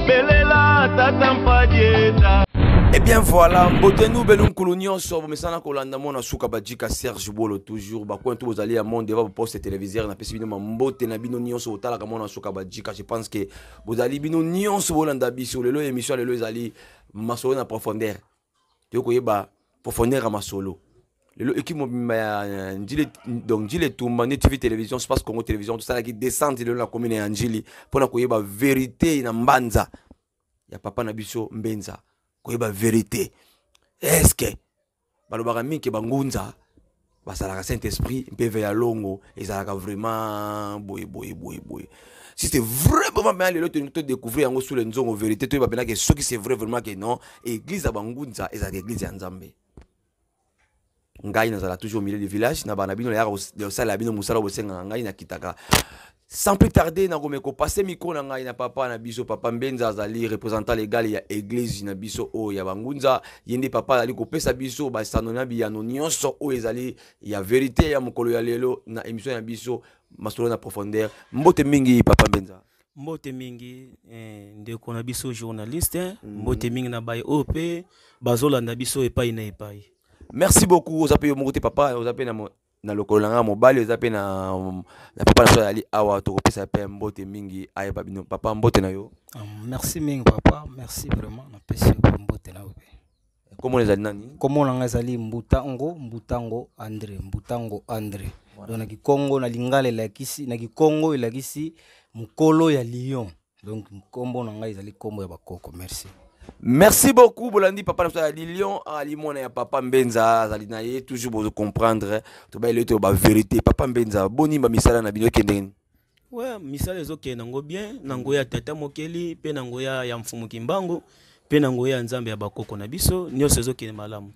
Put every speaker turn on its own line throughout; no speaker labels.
Belela tata mpadieta.
Eh bien voilà, mbote nous belu nkulu nyonso bomesana kolanda mwana suka bajika Serge Bolo toujours ba coin tout bozali ya monde devant poste téléviseur na pesi bino ma mbote na bino nyonso botalaka mwana suka bajika. Je pense que bozali bino nyonso bolanda biso lelo. Émission lelo ezali masolo na profondeur, toyei koyeba profondeur ya masolo lelo. Équipe mobimba ya Njili, donc Njili Etumba nde TV télévision, Space Congo télévision, tosalaki descente lelo na commune ya Njili mpona koyeba vérité na mbanza ya papa na biso Mbenza, koyeba vérité. Est-ce balobaka mingi ke bangunza basalaka saint esprit mpeve ya longo ezalaka vraiment boye boye boye boye? Si c'est vrai vraiment mpenza, lelo todécouvrir yango sous le nzongo vérité, toyeba mpenza ke soki c'est vrai vraiment ke non, église ya bangunza ezalaka église ya Nzambe. Ngai nazala toujours au milieu du village na bana bino, nayaka kosalela bino mosala bosengaka ngai nakitaka. Sans plus tarder, nakome kopase micro na ngai na papa na biso, papa Mbenza. Azali représentant légal ya église na biso oyo ya bangunza. Ye nde papa azali kopesa biso basano na biyano nyonso oyo ezali ya vérité ya mokolo ya lelo na émission ya biso masolo na profondeur. Mbote mingi, papa Mbenza.
Mbote mingi, ndeko na biso journaliste. Mbote mingi na baye oyo mpe bazolanda biso epai na epai.
Merci beaucoup. Oza mpe yo moko te, papa. Oza mpe na lokolo na ngai mobali, oza mpe na papa na biso azali awa. Tokopesa mpe mbote mingi, ayeba bino. Papa, mbote na yo.
Merci mingi, papa. Merci vraiment, napesi yo mbote na yo mpe.
Komona ezali nani?
Kombo na ngai ezali Mbutango, Mbutango André, Mbutango André. Donc na kikongo, na lingala elakisi, na kikongo elakisi mokolo ya lion. Donc kombo na ngai ezali kombo ya bakoko. Merci.
Merci beaucoup. Bolandi, papa na biso azali lion, azali mwana ya papa Mbenza, azali na ye toujours. Bozo comprendre, tobayeli to ba vérité. Papa Mbenza, boni ba misala na bino ekende nini?
We, misala ezokende yango bien na ngoya ya tata mokeli mpe na ngoya ya mfumu Kimbangu mpe na ngoya ya Nzambe ya bakoko na biso. Nyonso ezokende malamu.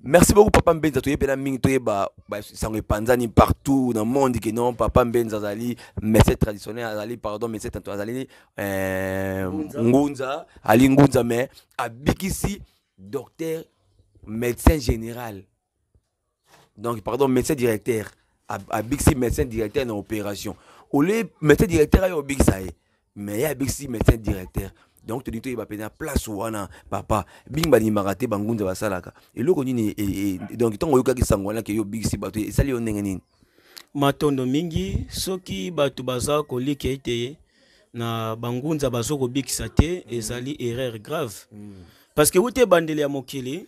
Merci beaucoup, papa Mbenza. Toyebela mingi, toyeba sango epanzani partout na monde ke non, papa Mbenza azali médecin traditionnel, azali, pardon, médecin tanto azali ngunza, ali ngunza, mais abikisi docteur médecin général, donc pardon, médecin directeur. Abikisi médecin directeur na opération. Ole médecin directeur ayo obikisa ye, mais ye abikisi médecin directeur. Donc tolingi toyeba mpenza place wana, papa. Mingi bandimaka te bangunza basalaka eloko nini. Donc ntango oyokaki sango wana ke yo obikisi bato, esali yo ndenge nini?
Matondo mingi. Soki bato baza kolika ete na bangunza bazo kobikisa te, ezali erreur grave, parce que wuta ebandeli ya mokili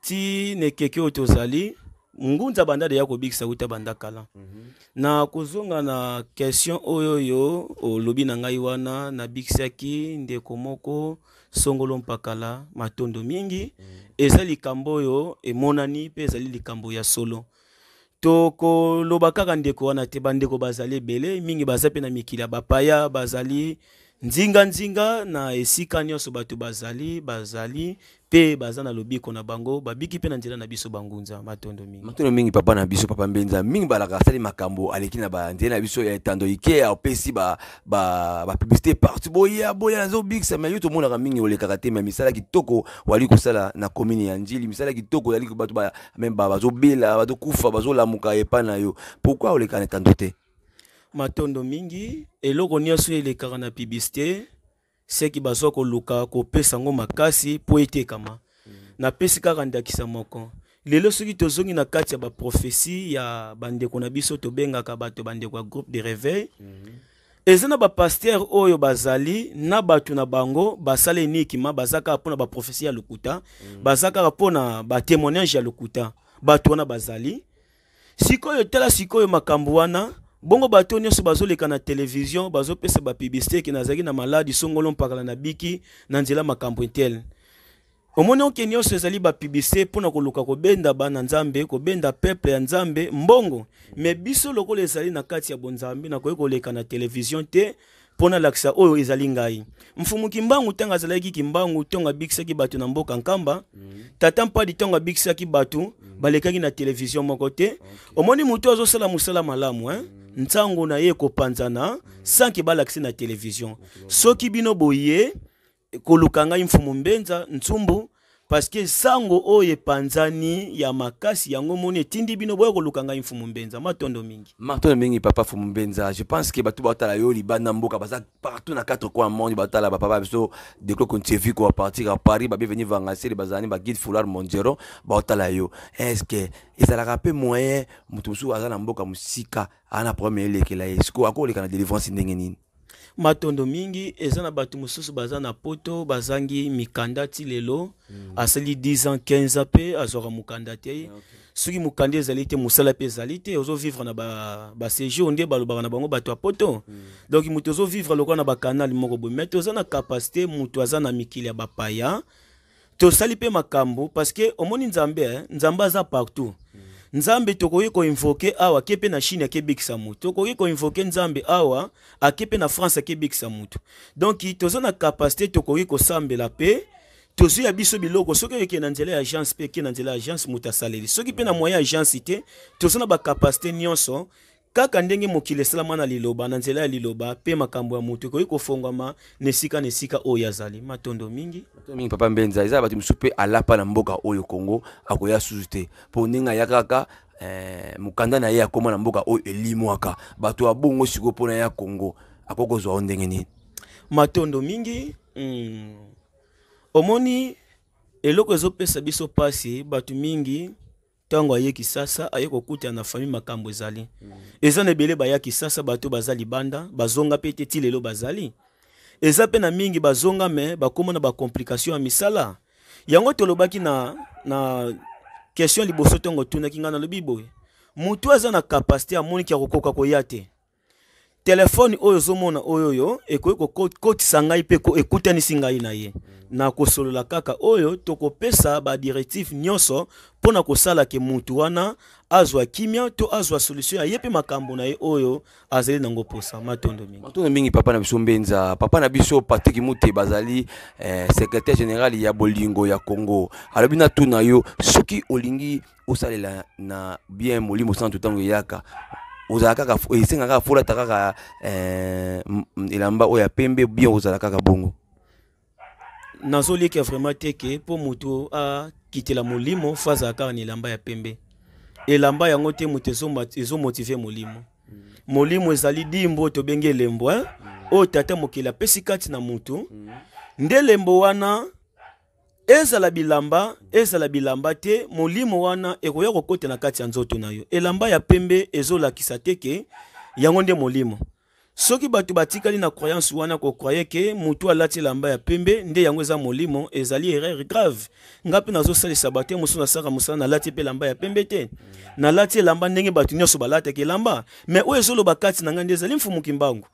ti na ekeke oyo tozali, ngunza banda deya kobikisa wuta banda kala. Na kozonga na question oyo oyo olobi na ngai wana, nabikisaki ndeko moko songolo mpakala. Matondo mingi. Eza likambo oyo emonani mpe ezali likambo ya solo. Tokoloba kaka ndeko wana te, bandeko bazali ebele mingi, baza mpe na mikili ya bapaya, bazali nzinga-nzinga na esika nyonso. Bato bazali, bazali mpe baza na lobiko na bango, babiki mpe na nzela na biso bangunza. Matondo mingi.
Matondo mingi, papa na biso, papa Mbenza. Mingi balaka asali makambo, aleki na banzela na biso ya etando ike, apesi bapublicité partout: boya, boya, nazobikisa. Mais yo tomonaka mingi olekaka te, mais misala kitoko wali kosala na commune ya Njili, misala kitoko oyali, bato même bazobela, bazokufa, bazolamuka epai na yo. Pourquoi oleka na etando te?
Matondo mingi. Eloko nyonso elekaka na publicité, seki bazwa koluka kopesa yango makasi mpo etekama. Napesi kaka ndakisa moko. Lelo soki tozongi na kati ya baprophétie ya bandeko na biso, tobengaka bato bandeko ya groupe de réveil, eza na bapasteur oyo bazali na bato na bango basala enikima, baza kaka mpona baprophétie ya lokuta, baza kaka mpona batémoignage ya lokuta. Bato wana bazali sikoyo, tala sikoyo makambo wana. Bongo bato nyonso bazoleka na televizio, bazopesa bapublicité ke nazalaki na maladi songolo mpakala, na biki na nzela makambo etele. Omoni oke nyonso ezali bapublicité mpona koluka kobenda bana Nzambe, kobenda peuple ya Nzambe mbongo. Mais biso lokola ezali na kati ya bonzambe, nakoki koleka na televizio te mpo nalakisa oyo ezali ngai. Mfumu Kimbangu, ntango azalaki Kimbangu, ntango abikisaki bato na mboka Nkamba, tata Mpadi, ntango abikisaki bato, balekaki na televizio moko te. Omoni moto azosala mosala malamu, hein? Ntango na ye ekopanzana sans ke balakisi na televizio. Soki bino boye koluka ngai mfumu Mbenza Ntsumbu. Parce que sango oyo epanzani ya makasi, yango moni etindi bino boya koluka ngai Mfumu Mbenza. Matondo mingi.
Matondo mingi, papa Mfumu Mbenza. Je pense que bato batala yo libanda mboka, baza partout na quatre coins monde, batala bapapa biso Declo Kontievi ko à partir à Paris, ba bienvenue Vangaseli, bazani ba guide foulard mondiero, batala yo. Est-ce que ezalaka pe moyen moto mosusu aza na mboka mosika, aza na problème elekela ye, sikoyo akoleka na délivrance ndenge nini?
Matondo mingi. Eza na bato mosusu baza na poto, bazangi mikanda ti lelo. Asali 10 ans, 15 ans mpe azwaka mokanda te. Soki mokanda ezali te, mosala mpe ezali te. Ozovivre na baséjour ba nde balobaka na bango bato ya poto. Donc moto ozovivre lokola na bakanal moko boye, mais toza na capacité. Moto aza na mikili ya bapaya, tosali mpe makambo, parce que omoni Nzambe, eh? Nzambe aza partout. Nzambe tokoki koinvoquer awa, ake mpe na Chine, akebikisa motu. Tokoki koinvoquer Nzambe awa, ake mpe na France, akebikisa motu. Donc toza na capacité, tokoki kosambela mpe tozwi ya biso biloko. Soki ekende na nzela ya agence, mpe eke na nzela ya agence, moto asaleli. Soki mpe na moyen ya agence te, toza na bacapacité nyonso. Kaka ndenge mokili esalama na liloba, na nzela ya liloba mpe makambo ya moto ekoki kofongwama na esika na esika oyo azali. Matondo mingi.
Matondo mingi, papa Mbenza. Eza bato mosusu mpe alapa na mboka oyo Congo, akoya susu te mpo ndenge aya kaka mokanda na ye akóma na mboka oyo elimwaka. Bato ya bongo sikoyo, mpona ya Congo, akoki kozwa o ndenge nini?
Matondo mingi. Omoni eloko ezopesa biso mpasi, bato mingi ntango aye Kisasa, aye kokutana na famille, makambo ezali. Eza na ebele baya Kisasa, bato baza libanda, bazonga mpe te ti lelo bazali. Eza mpe na mingi bazonga, me bakóma na bacomplication ya misala. Yango tolobaki na question liboso ntongo otunaki ngai, nalobi boye: motu aza na capacité, amoniki ya kokoka koya te, telefone oyo ozomona oyo ekoki kokotisa ngai mpe ekutanisi ngai na ye na kosolola kaka oyo tokopesa badirective nyonso mpo na kosala ke mutu wana azwa kimia to azwa solution ya ye mpe makambo na ye oyo azali nango posa. Matondo mingi.
Matondo mingi, papa na biso Mbenza. Papa na biso Patrik Mute bazali secrétaire général ya Bolingo ya Congo, alobi na tuna yo: soki olingi osalela na bien Molimo Santu, ntango eyaka, ozala kaka, esengaka kaka folata kaka elamba oyo ya pembe, bien ozala kaka bongo?
Nazolika vraiment te ke mpo moto akitela molimo, fo azala kaka na elamba ya pembe. Elamba yango te moto ezomotiver molimo. Molimo ezali dimbo oyo tobengi elembo, eh? Oyo tata mokili apesi kati na motu. Nde elembo wana, ezala bilamba, ezala bilamba te, molimo wana ekoya kokota na kati ya nzoto na yo. Elamba ya pembe ezolakisa te ke yango nde molimo. Soki bato batikali na croyance wana, kocroire ke motu alati elamba ya pembe nde yango eza molimo, ezali erreur grave. Nga mpe nazosalisa bato mosusu, nasalaka mosala, nalati mpe elamba ya pembe te. Nalati elamba ndenge bato nyonso balataka elamba, mais oyo ezoloba kati na ngai nde ezali Mfumu Kimbangu.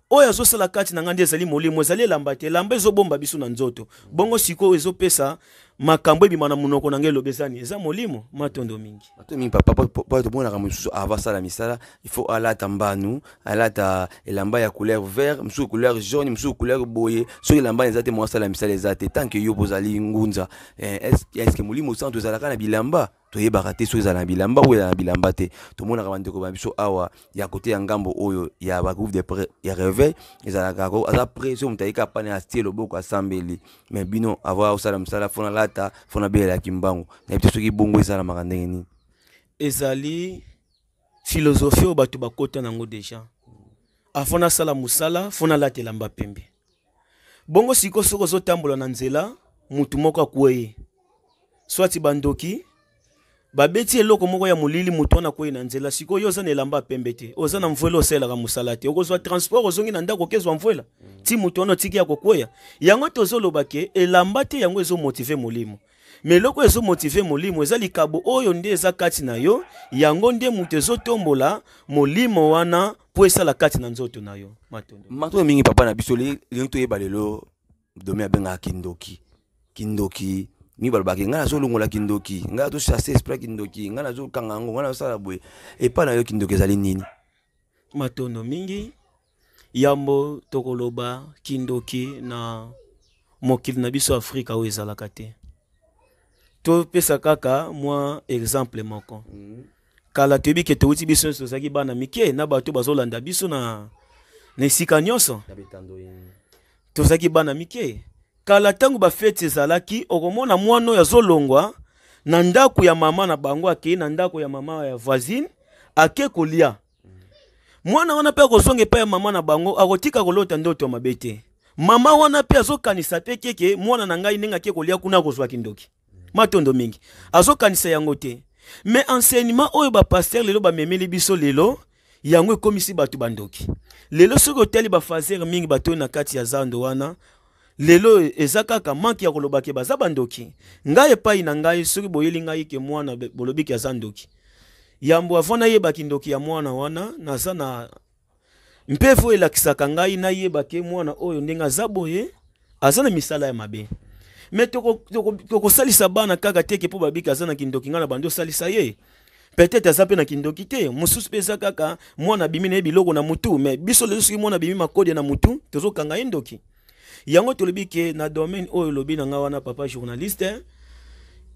Oyo azosala kati na ngai nde ezali molimo, ezali elamba te. Elamba ezobomba biso na nzoto. Bongo sikoyo ezopesa makambo ebima na monoko na ngai, eloba ezani, eza molimo. Matondo mingi.
Matondo mingi, papa. Po tomonaka mosusu ava asala misala, il faut alata mbanu, alata elamba ya couleur vert, mosusu couleur jaune, mosusu couleur boye. Soki elamba eza te, mo asala misala eza te. Tant que yo bozali ngunza, est ce que Molimo Santu ezalaka na bilamba? Toyebaka te soki ezala na bilamba oyo ezala na bilamba te. Tomonaka bandeko ba biso awa ya kote ya ngambo oyo ya bagroupe de ya réveil, ezalaka aza prêt. Soki moto ayika pane, atie loboko, asambeli. Mais bino, avant osala mosala, fo nalata, fo nabelelaki mbangu. Nayebi te soki bongo esalamaka ndenge nini.
Ezali philosophie oyo bato bakota nango déjà: avant nasala mosala, fo nalata elamba pembe. Bongo sikoyo, soki ozotambola na nzela, mutu moko akweye, swati bandoki babeti eloko moko ya molili, moto wana akwei na nzela. Sikoyo yo oza na elamba ya pembe te, oza na mvwela, osalelaka mosala te, okozwa transport, ozongi na ndako, okezwa mvwela ti moto wana otiki ya kokweya. Yango tozoloba ke elamba te yango ezomotiver molimo, mais eloko ezomotiver molimo eza likabo oyo nde eza kati na yo. Yango nde moto ezotombola molimo wana mpo esala kati na nzoto na yo. Matondo.
Matondo mingi, papa na biso. Lingi toyeba lelo domaine abengaka kindoki. Kindoki mingi balobaki: ngai nazolongola kindoki, ngai nazochasse esprit ya kindoki, ngai nazokanga yango, ngai nazosala boye. Epai na yo, kindoki ezali nini?
Matondo mingi. Yambo tokoloba kindoki, na mokili na biso Afrika oyo ezalaka te. Topesa kaka mwa exemple moko. Kala, toyebi ke towuti, biso nyonso tozalaki bana mike, na bato bazolanda biso na esika nyonso, tozalaki bana mike. Kala ntango bafeti ezalaki, okomona mwana oyo azolongwa na ndako ya mama na bango, akei na ndako ya mama ya voisine, ake kolia. Mwana wana mpe akozonga epai ya mama na bango, akotika kolota ndoto ya mabe te. Mama wana mpe azokanisa te keke mwana na ngai ndenge ake kolia kuna akozwa kindoki. Matondo mingi. Azokanisa yango te. Mais enseignement oyo ba pasteur lelo bamemeli biso lelo, yango ekomisi bato bandoki. Lelo soki otali ba fazer mingi bato na kati ya zando wana, lelo eza kaka manque ya koloba ke baza bandoki. Ngai epai na ngai soki boyeli ngai ke mwana bolobi ke aza ndoki, yambo avant nayeba kindoki ya mwana wana, naza na mpevo elakisaka ngai nayeba ke mwana oyo ndenge aza boye aza na misala ya mabe. Me tokosalisa toko, bana kaka te ke mpo babiki aza na kindoki, ngai na bandi osalisa ye. Peut-être aza mpe na kindoki te, mosusu mpe eza kaka mwana abimi na ye biloko na mutu. Me biso lelo soki mwana abimi makodi na mutu, tozokanga ye ndoki. Yango tolobi ke na domaine oyo olobi na ngai wana, papa journaliste,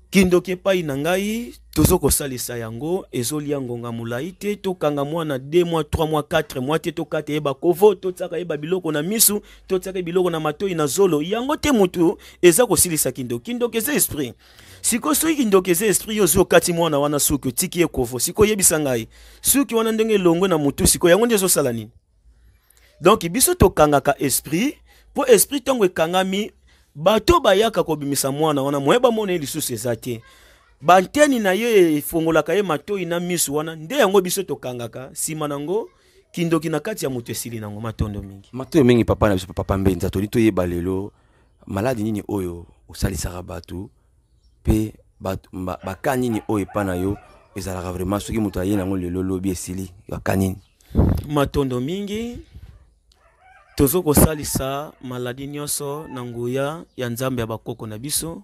kindoki epai na ngai tozokosalisa yango ezolia ngonga molai te. Tokanga mwana 2 mois, 3 mois, 4 mois te, tokata ye bakovo, totiaka ye babiloko na misu, totiaka ye biloko na matoi, na zolo. Yango te motu eza kosilisa kindoki. Kindoki eza esprit. Sikoyo soki kindoki eza esprit, yo ozwi okati mwana wana suki, otiki ye kovo, sikoyo oyebisa ngai suki wana ndenge elongwe na motu, sikoyo yango nde ezosala nini? Donc biso tokangaka esprit, mpo esprit ntango ekangami, bato bayaka kobimisa mwana wana moye bamona ye lisusu eza te. Banteni na ye efongolaka ye matoi na misu wana, nde yango biso tokangaka. Nsima nango kindoki na kati ya moto esili nango. Matondo mingi.
Matondo mingi papa na biso, papa Mbenza. Toli toyeba lelo maladi nini oyo osalisaka bato, mpe baka nini oyo epa na yo ezalaka vraiment soki moto aye nango lelo lobi esili, baka nini?
Matondo mingi. Tozo kosalisa maladi nyonso na nguya ya Nzambe ya bakoko na biso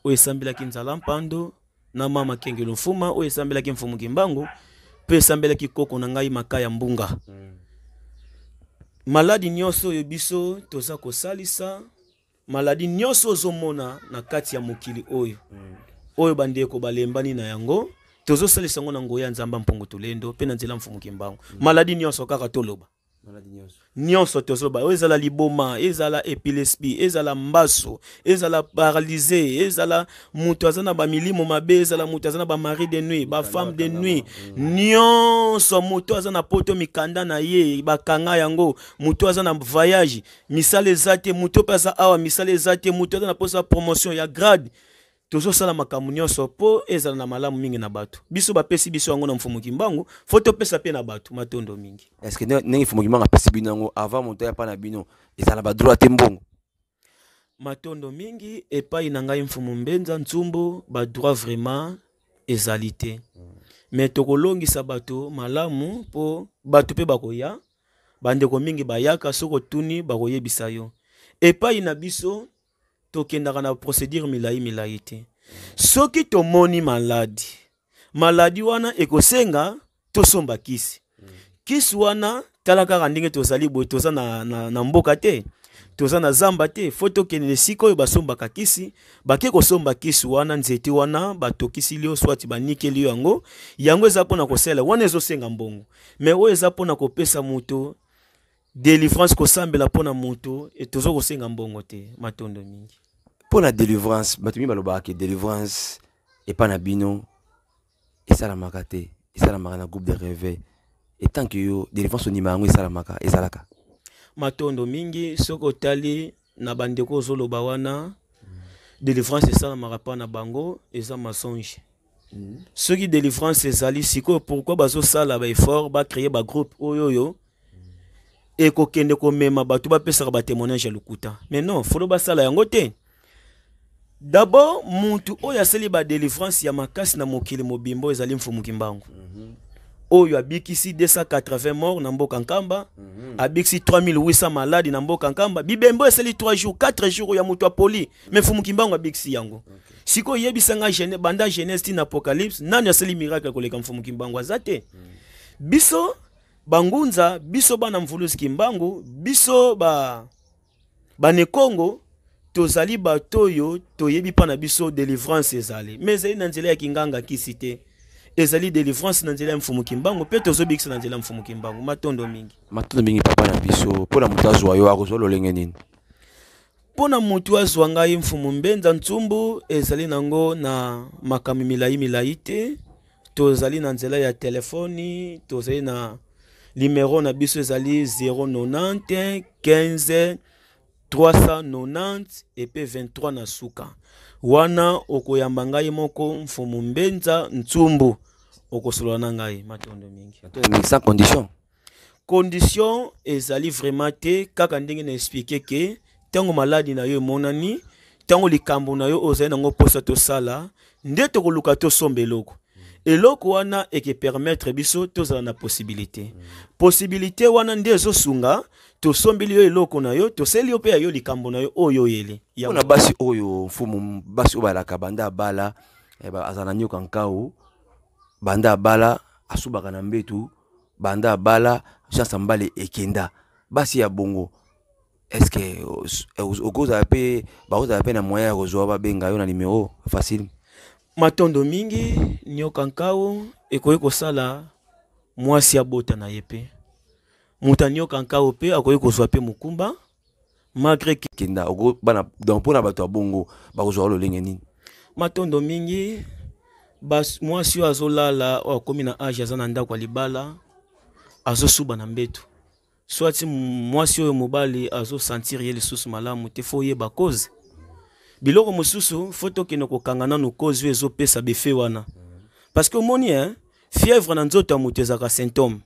oyo esambelaki Nzala Mpando na mama Kengelo Mfuma, oyo esambelaki Mfumu Kimbangu mpe esambelaki koko na ngai Makaya Mbunga. Maladi nyonso oyo biso toza kosalisa, maladi nyonso ozomona na kati ya mokili oyo, oyo bandeko balembani na yango, tozosalisa yango na nguya ya Nzambe Mpungu Tulendo mpe na nzela Mfumu Kimbangu. Maladi nyonso kaka toloba nyonso tozoloba, oyo ezala liboma, ezala epilepsie, ezala mbaso, ezala paralyse, ezala moto aza na bamilimo mabe, ezala moto aza na bamari de nuit, bafemme de nuit, nyonso. Moto aza na poto, mikanda na ye bakanga yango, moto aza na voyage, misala eza te, moto mpe aza awa, misala eza te, moto aza na posa promotion ya grade. Tozosala makambo nyonso mpo ezala na malamu mingi na bato. Biso bapesi biso yango na Mfumu Kimbangu, fo topesa mpe na bato. Matondo mingi.
Est-ce que ndenge Mfumu Kimbangu apesi bino yango, avant moto aya pa na bino ezala badroit te mbongo?
Matondo mingi. Epai na ngai Mfumu Mbenza Ntsumbu, badroit vraiment ezali te, me tokolongisa bato malamu mpo bato mpe bakoya. Bandeko mingi bayaka, soki otuni bakoyebisa yo. Epai na biso tokendaka na procédure milai milai te. Soki tomoni maladi, maladi wana ekosenga tosomba kisi. Kisi wana, tala kaka ndenge tozali boye, toza na mboka te, toza na zamba te, fo tokende na esika oyo basombaka kisi. Bake kosomba kisi wana, nzete wana batokisili yo, swati banikeli yo yango, yango eza mpona kosala wana, ezosenga mbongo. Me oyo eza mpona kopesa moto délivrance, kosambela mpona moto, toza kosenga mbongo te. Matondo mingi.
Mpona délivrance, bato mingi balobaka ke délivrance epa na bino esalamaka te, esalamaka na groupe de réveil. Etant que yo, délivrance ondima yango esalamaka, ezalaka?
Matondo mingi. Soki otali na bandeko ozoloba wana délivrance esalamaka mpa na bango, eza mensonge. Soki délivrance ezali sikoyo, pourquoi bazosala baeffort bacréer bagroupe oyo oyo ekokende komema bato bapesaka batémoignage ya lokuta? Mais non, folo basala yango te. D'abord mutu oyo asali badélivrance ya makasi na mokili mobimba ezali Mfumu Kimbangu, oyo abikisi 280 morts na mboka Nkamba, abikisi 3800 maladi na mboka Nkamba. Bibembe oyo esali 3 jours, 4 jours ya moto apoli, mais Mfumu Kimbangu abikisi yango. Sikoyo oyebisa nga, banda Genèse ti na Apocalypse, nani asali miracle koleka Mfumu Kimbangu? Aza te. Biso bangunza, biso bana Mvuluzi Kimbangu, biso ba banekongo, tozali bato oyo toyebi mpa na biso délivrance ezali, mais ezali na nzela ya kinganga kisi te, ezali délivrance na nzela ya Mfumu Kimbangu, mpe tozobikisa na nzela ya Mfumu Kimbangu. Matondo mingi.
Matondo mingi papa na biso. Mpona moto azwa yo, akozwa lolenge nini?
Mpo na moto azwa ngai Mfumu Mbenza Ntsumbu, ezali nango na makambo milai milai te. Tozali na nzela ya telefoni, tozali na limero na biso ezali 090 15 390 epe 23 na suka. Wana okoyamba ngai moko Mfumu Mbenza Ntsumbu, okosolola na ngai. Matondo mingi.
Matondo mingi sans condition.
Condition ezali vraiment te, kaka ndenge na expliquer ke ntango maladi na yo emonani, ntango likambo na yo ozali nango mposa tosala, nde tokoluka tosomba eloko. Eloko wana eke permettre biso tozala na possibilité. Possibilité wana nde ezosunga, tosombeli yo eloko na yo, toseli yo mpe ya yo likambo na yo oyo oyeli.
Mpo na basi oyo mfumu, basi oyo balaka banda abala, azala na nyoka nkau, banda abala asubaka na mbetu, banda abala chance mbale ekenda. Basi ya bongo est-ce que okozala pe, bakozala pe na moyen ya kozwa babenga yo na numéro facile?
Matondo mingi. Nyoka nkau ekoki kosala mwasi abota na ye pe moto anyoka nkau pe akoki kozwa pe mokumba malgré que
kenda oko bana donc mpona bato ya bongo bakozwa lolenge nini?
Matondo mingi. Bas, mwasi oyo azolala oyo akomi na age aza na ndako ya libala azosuba na mbeto, soit mwasi oyo mobali azosentir ye lisusu malamu te, fo oyeba cause. Biloko mosusu fo tokende kokanga nanu cause oyo ezopesa befe wana, parce que omoni hein, fièvre na nzoto ya moto ezalaka symptôme,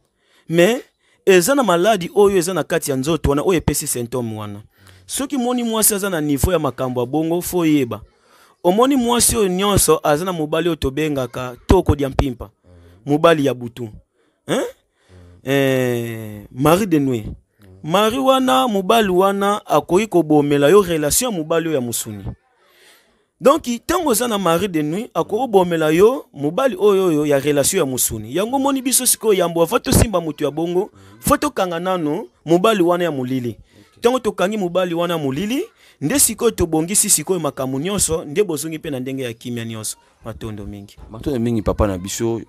mais eza na maladi oyo eza na kati ya nzoto wana oyo epesi symptôme wana. Soki moni mwasi aza na niveau ya makambo ya bongo, fo oyeba. Omoni mwasi oyo nyonso aza na mobali oyo tobengaka toko dia mpimpa, mobali ya butu, hein? Mari de nuit, mari wana, mobali wana akoki kobomela yo relation ya mobali oyo ya mosuni. Donc ntango oza na mari de nuit akoki kobomela yo mobali oyo oyo ya relation ya mosuni. Yango moni biso sikoyo yambo ava tosimba moto ya bongo, fo tokanga nano mobali wana ya molili. Ntango tokangi mobali wana ya molili, nde sikoyo tobongisi sikoyo makambo nyonso, nde bozongi mpe na ndenge ya kimia nyonso. Matondo mingi.
Matondo mingi papa na biso.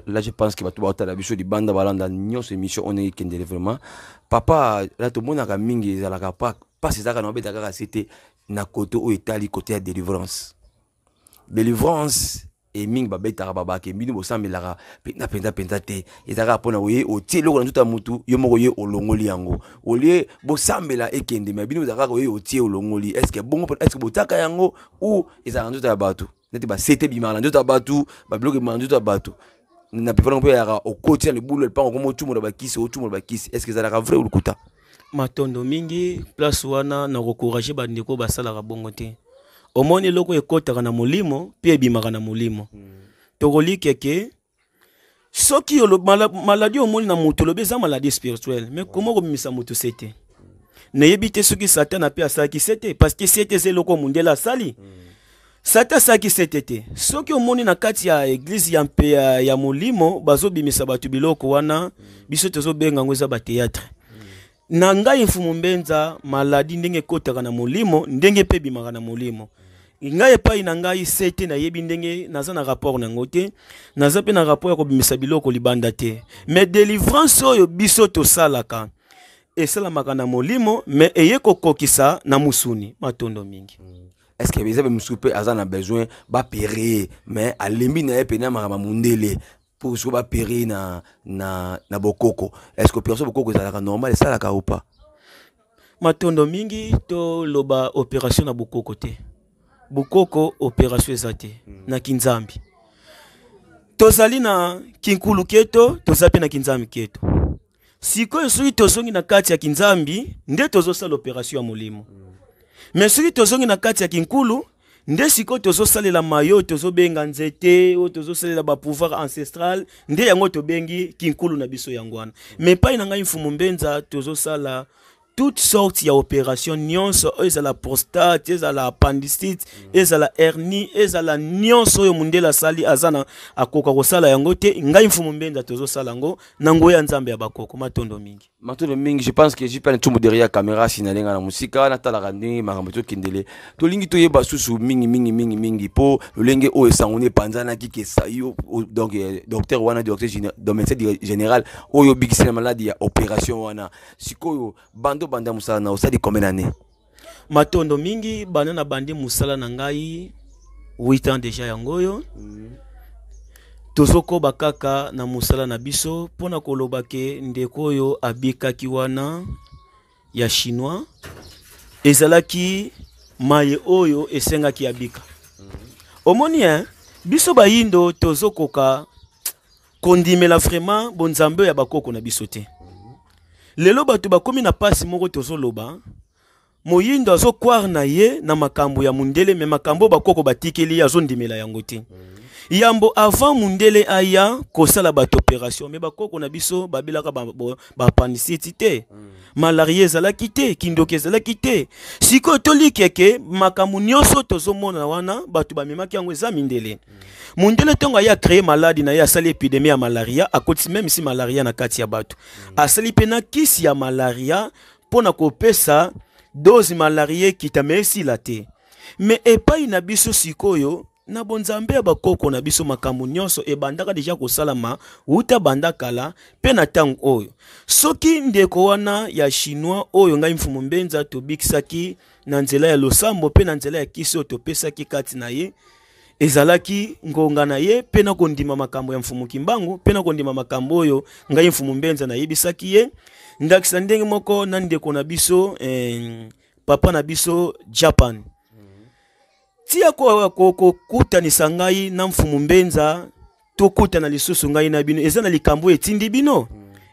Là je pense que bato baotala biso libanda balanda nyonso émission oyo ekendele vraiment. Papa, là tomonaka mingi ezalaka pa pasi ezalaka na obeta kaka se te na kote oyo etali kote ya délivrance. Délivrance e mingi babetaka babake bino bosambelaka mpenza mpenza mpenza te, ezalaka mpona oye otie eloko na nzoto ya motu yo moko ye olongoli yango, olie bosambela ekende, me bino bozalaka kaka oye otie olongoli. Est-ce que bongo, est-ce que botiaka yango ou ezalaka na nzoto ya bato? Neti basete ebimaka na nzoto ya bato, babiloko ebimaka na nzoto ya bato na pefana mpe yaka okoti na libulu lipango okoma otumola bakisi, otumola bakisi, est-ce que ezalaka vrai ou lokuta?
Matondo mingi. Place wana na kokourage bandeko basalaka bongo te. Omoni eloko ekotaka na molimo mpe ebimaka na molimo. Tokolike ke soki maladi omoni na moto olobi eza maladie spirituelle, mais comment kobimisa moto se te? Nayebi te soki Satan mpe asalaki se te, parce que se te eza eloko mondele asali. Satan asalaki se te te. Soki omoni na kati ya eglise ya mpe ya molimo bazobimisa bato biloko wana, biso tozobenga yango eza bateatre. Na ngai Mfumu Mbenza, maladi ndenge ekotaka na molimo ndenge mpe ebimaka na molimo. Ngai epai na ngai se te, nayebi ndenge naza na rapport na yango te, naza mpe na rapport ya kobimisa biloko libanda te. Mais délivrance oyo biso tosalaka esalamaka na molimo, mais eye kokokisa na mosuni. Matondo mingi.
Est-ce que eza mosusu mpe aza na besoin bapere ye, mais alembi na ye pene makambo mondele pour soki bapere na bokoko? Est-ce que opération bokoko ezalaka normal, esalaka ou pas?
Matondo mingi. Toloba opération na bokoko te, bokoko opération eza te. Na kinzambi tozali na kinkulu keto, toza mpe na kinzambi keto. Sikoyo soki tozongi na kati ya kinzambi nde tozosala opération ya molimo, mais soki tozongi na kati ya kinkulu nde sikoyo tozosalela mayo tozobenga nzete oyo tozosalela bapouvoir ancestral, nde yango tobengi kinkulu na biso yango wana. Mais epai na ngai Mfumu Mbenza tozosala toute sorte ya opération nyonso oyo ezala prostate, ezala appendicite, ezala hernie, ezala nyonso oyo mondele asali aza na akoka kosala yango te, ngai Mfumu Mbenza tozosala yango na nguya ya Nzambe ya bakoko. Matondo mingi.
Matondo mingi. Je pense que JP Ntsumbu derrière caméra sinalenga na musika natalaka ndenge makambo tokendele. Tolingi toyeba susu mingi mingi mingi mingi po lolenge oyo esango ne epanzanaki ke sa yo, donc, docteur wana, docteur donc médecin général oyo obikisi na maladi ya opération wana. Sikoyo bando banda mosala na osali combien d'année?
Matondo mingi. Banda na bandi mosala na ngai 8 ans déjà yango oyo. Tozokoba kaka na mosala na biso mpona koloba ke ndeko oyo abikaki wana ya chinois ezalaki maye oyo esengaki abika. Omoni hein, biso bayindo tozokoka kondimela vraiment bonzambe ya bakoko na biso te. Lelo bato bakomi na pasi moko, tozoloba moyindo azokware na ye na makambo ya mundele, me makambo bakoko batikeli ye azondimela yango te. Yambo avant mundele aya kosala bato opération, me bakoko na biso babelaka baappendicite te, malaria ezalaki te, kindoki ezalaki te. Sikoyo tolikeke makambo nyonso tozomona wana bato bamemaki yango eza mindele. Mundele ntongo aye acréer maladi na ye, asali épidémie ya malaria, akotisi même si malaria na kati ya bato, asali mpe na kisi ya malaria mpo na kopesa dose malaria ekita, me esila te. Me epai na biso sikoyo na bonzambe ya bakoko na biso, makambo nyonso ebandaka deja kosalama wuta banda kala. Mpe na ntango oyo, soki ndeko wana ya chinois oyo ngai Mfumu Mbenza tobikisaki na nzela ya losambo mpe na nzela ya kisi oyo topesaki kati na ye, ezalaki ngonga na ye mpe na kondima makambo ya Mfumu Kimbangu mpe na kondima makambo oyo ngai Mfumu Mbenza nayebisaki ye. Ndakisa ndenge moko na ndeko na biso papa na biso Japan tia kokutanisa ngai na Mfumu Mbenza, tokutana lisusu ngai na bino, eza na likambo etindi bino,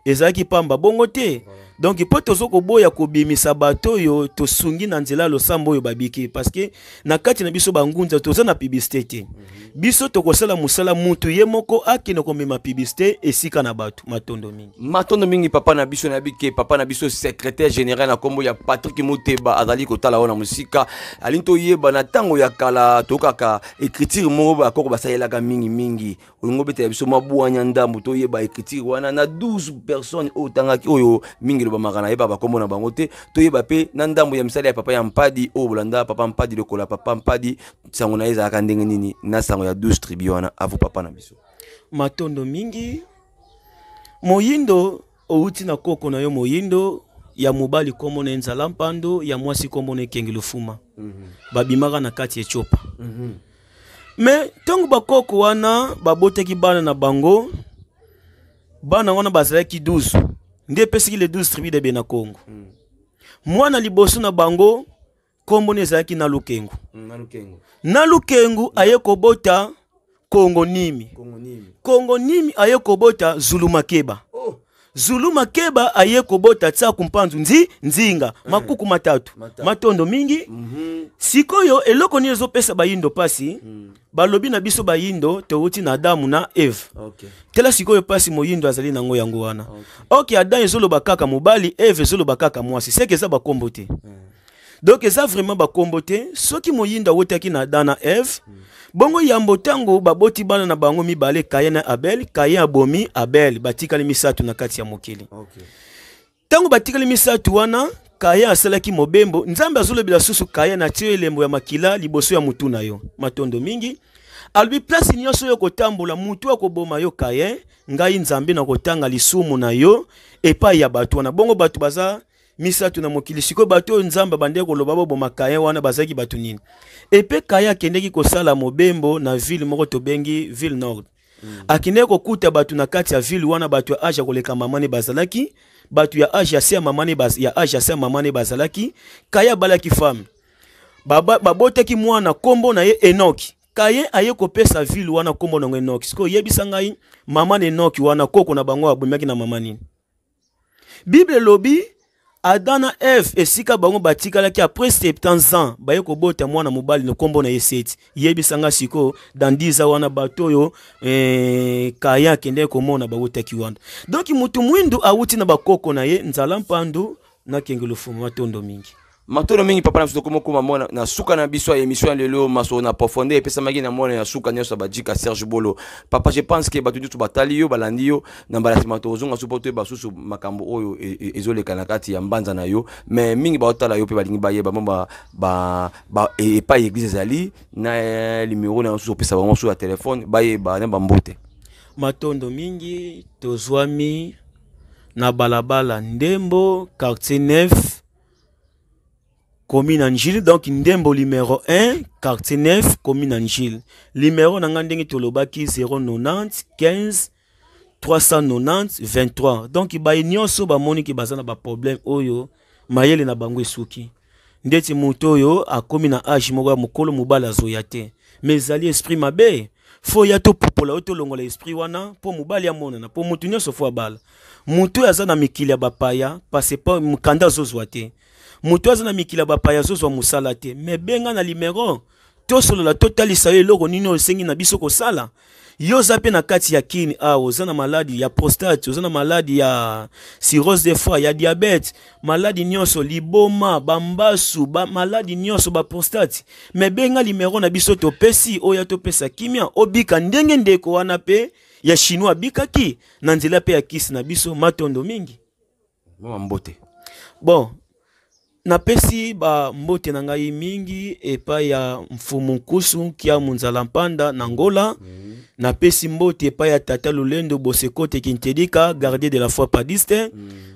ezalaki pamba bongo te. Donc mpo tozo koboya kobimisa bato oyo tosungi na nzela ya losambo oyo babiki, parce que na kati na biso bangunza toza na publicité te. Biso tokosala mosala, mutu ye moko akende komema publicité esika na bato. Matondo mingi.
Matondo mingi, papa na biso. Nayebi ke papa na biso secrétaire général na nkombo ya Patrick Muteba azali kotala oyo na mosika. Alingi toyeba, na ntango ya kala tokaka écriture moko bakoko basalelaka mingimingi. Olingi obetela biso mwa bwanya ndambo, toyeba écriture wana na 12 personnes oyo otangaki, oyo mingi elobamaka, nayeba bakombo na bango te. Toyeba mpe na ndambo ya misala ya papa ya Mpadi oyo bolanda, papa Mpadi lokola papa Mpadi, sango na ye ezalaka ndenge nini na sango ya 12 tribu wana? Avu, papa na biso.
Matondo mingi. Moyindo outi na koko na yo moyindo ya mobali, kombo na ye Nzala Mpando, ya mwasi kombo na Ekengi Lufuma. Babimaka na kati ya Etiopa. Me ntango bakoko wana babotaki bana na bango, bana wana bazalaki 12, nde epesaki le 12 tribu de Bena Congo. Mwana liboso na bango kombo na ezalaki na Lukengu. Na Lukengu aye kobota Kongo Nimi. Kongo Nimi aye kobota Zulu Makeba. Oh. Zulu Makeba aye kobota Tsaku Mpanzu Nzi Nzinga. Makuku matatu. Matondo mingi. Sikoyo eloko nini ezopesa bayindo pasi? Balobi na biso bayindo towuti na Adamu na Eve. Tala sikoyo pasi moyindo azali nango yango wana. Ok, Adam ezoloba kaka mobali, Eve ezoloba kaka mwasi, seke eza bakombo te. Donc eza vraiment bakombo te. Soki moyindo awutaki na Adam na Eve, bongo yambo ntango baboti bana na bango mibale, Kayen na Abel, Kayen abomi Abel, batikali misato na kati ya mokili. Ntango batikali misato wana, Kayen asalaki mobembo. Nzambe azolobela susu Kayen: "Atie elembo ya makila liboso ya mutu na yo." Matondo mingi. Alobi: "Place nyonso oyo kotambola, mutu akoboma yo Kayen, ngai Nzambe nakotanga lisumu na yo epai ya bato wana." Bongo bato baza misato na mokili. Sikoyo bato oyo Nzambe abandaki koloba baboma Kayen wana bazalaki bato nini? Epe Kayen akendeki kosala mobembo na ville moko tobengi ville nord. Akendeki kokuta bato na kati ya ville wana, bato ya age ya koleka mama ne bazalaki, bato ya age ya se ya mama ne, ya age ya se ya mama ne bazalaki. Kayen abalaki femme, babotaki mwana, nkombo na ye Enoki. Kayen aye kopesa ville wana nkombo nango Enoki. Sikoyo oyebisa ngai, mama na Enoki wana, koko na bango abomaki na mama nini? Bible elobi Adam na Eve esika bango batikalaki après 70 ans, baye kobota mwana mobali na nkombo na ye Seti. Yebisa nga sikoyo, dans 10 ans wana, bato oyo Kayen akendeki komona bawutaki wana. Donc mutu mwindu awuti na bakoko na ye Nzala Mpandu na Kenge Lufumu. Matondo mingi.
Matondo mingi, papa na biso. Tokomokoma mwana na suka na biso ya émission ya lelo. Masolo na profondeur epesamaki na mwana ya suka nyonso ya bajika Serge Bolo. Papa, je pense ke bato nyonso batali yo, balandi yo. Na mbala nsima tozonga su mpo toyeba susu makambo oyo ezoleka na kati ya mbanza na yo. Mais mingi baotala yo mpe balingi bayeba mo epai église ezali na numéro na yo susu, opesa bango susu ya telefone, bayeba na bambote.
Matondo mingi. Tozwami na balabala Ndembo, quartier 9. Commune ya Njili, donc Ndembo numéro 1, quartier 9, commune ya Njili. Numéro na nga ndenge tolobaki 090 15 390 23. Donc baye nyonso bamoni ke baza na ba problème oyo mayele na bango esuki. Ndeti moto oyo akomi na age moko ya mokolo mobali azoya te. Mais ezali esprit mabe. Fo ya topupola oyo tolongola esprit wana mpo mobali amonana, mpo moto nyonso fo abala. Moto oyo aza na mikili ya bapaya, passeport mokanda azozwa te. Moto aza na mikili ya bapaya azozwa mosala te. Mais benga na numero tosolola, totalisa yo eloko nini oyo esengi na biso kosala. Yo oza mpe na kati ya kini awa, oza na maladi ya prostate, oza na maladi ya cirrhose de foie, ya diabète, maladi nyonso, liboma, bambasu, ba maladi nyonso, ba prostate. Mais benga numero na biso topesi oyo topesa kimia, obika ndenge ndeko wana pe ya chinois abikaki na nzela pe ya kisi na biso. Matondo mingi.
Mama mbote.
Bon, napesi ba mbote na ngai mingi epai ya Mfumu Nkusu Kia Munzala Mpanda na Angola. Napesi mbote epai ya Tata Lulendo Bosekote Kintedika, gardien de la foi padiste.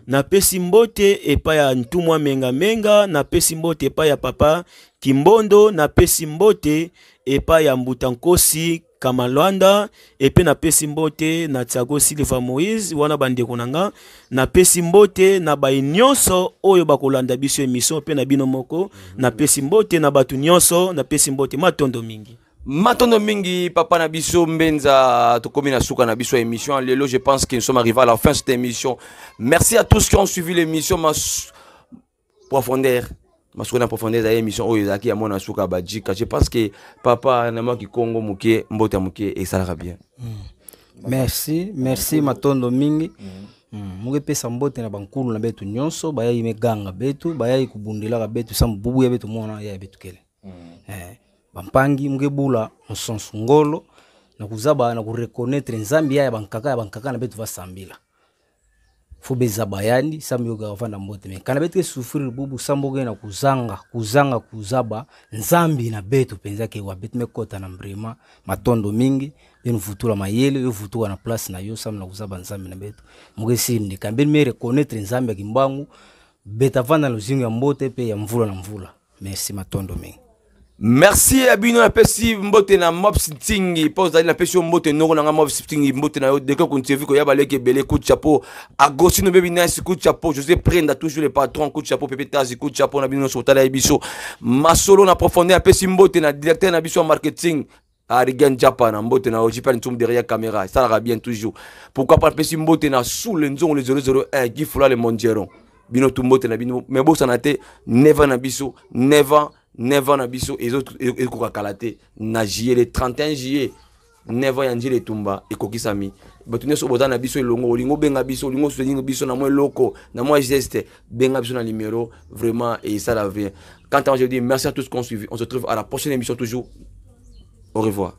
Napesi mbote epai ya Ntumwa Menga Menga, napesi mbote epai ya Papa Kimbondo, napesi mbote epai ya Mbuta Nkosi Kamalwanda, epe napesi mbote na Tiago Silva Moïse, wana bandeko na nga. Napesi mbote na baye nyonso oyo bakolanda biso émission, pe na bino moko. Napesi mbote na bato nyonso, napesi mbote matondo mingi.
Matondo mingi papa na biso Mbenza, tokomi na suka na biso émission lelo. Je pense que nous sommes arrivés à la fin de cette émission. Merci à tous qui ont suivi l'émission. Ma profondeur, masuka na profondeur ya émission oyo ezalaki ya mwana suka bajika. Je pense que papa na mwa kikongo moke, mbote ya moke esalaka bien.
Merci, merci matondo mingi. Moke pesa mbote na bankulu na betu nyonso, bayai meganga betu, bayai kubundelaka betu, sa mbubu ya betu mwana ya betu kele. Bampangi moke bula nsonsu ngolo na kuzaba na kureconnaître nzambi ya bankaka ya bankaka na betu vasambila. Fo beza bayandi sambi yoga vanda mbote me kana betu ke souffrir bubu sambo ke na kuzanga kuzanga kuzaba nzambi na betu penza ke wa betu mekota na mbrema matondo mingi benu vutula mayele yo vutuka na place na yo sambi na kuzaba nzambi na betu moke sinde kambe me reconnaître nzambi ya kimbangu beta vanda luzingo ya mbote pe ya mvula na mvula. Merci matondo mingi.
Merci à bino na pesi mbote na Mops Ntingi. Po ozali na pesi yo mbote noko na nga Mops Ntingi, mbote na yo deke kontivi ko yaba leke belé, coup de chapeau. Agostino Baby Nice, coup de chapeau. José Prenda toujours le patron, coup de chapeau. Pepe Tazi, coup de chapeau na bino so tala biso. Masolo na profondeur na pesi mbote na directeur na biso marketing. Arigan Japan, mbote na oji pa ntsum derrière caméra, ça la bien toujours. Pourquoi pas pesi mbote na sous le nzongo le 001 Guy Foula le Mondieron. Bino tu mbote na bino, mais bo sanate never na biso, never never na biso ezo ekoka kala te na juillet le 31 juillet never ya njili etumba ekokisami. Bato nyonso boza na biso elongo, olingo benga biso, olingo soutenir biso na mwa eloko, na mwa geste, benga biso na numéro, vraiment, et ça la vie. Quant à moi, je dis merci à tous qui ont suivi. On se retrouve à la prochaine émission toujours. Au revoir.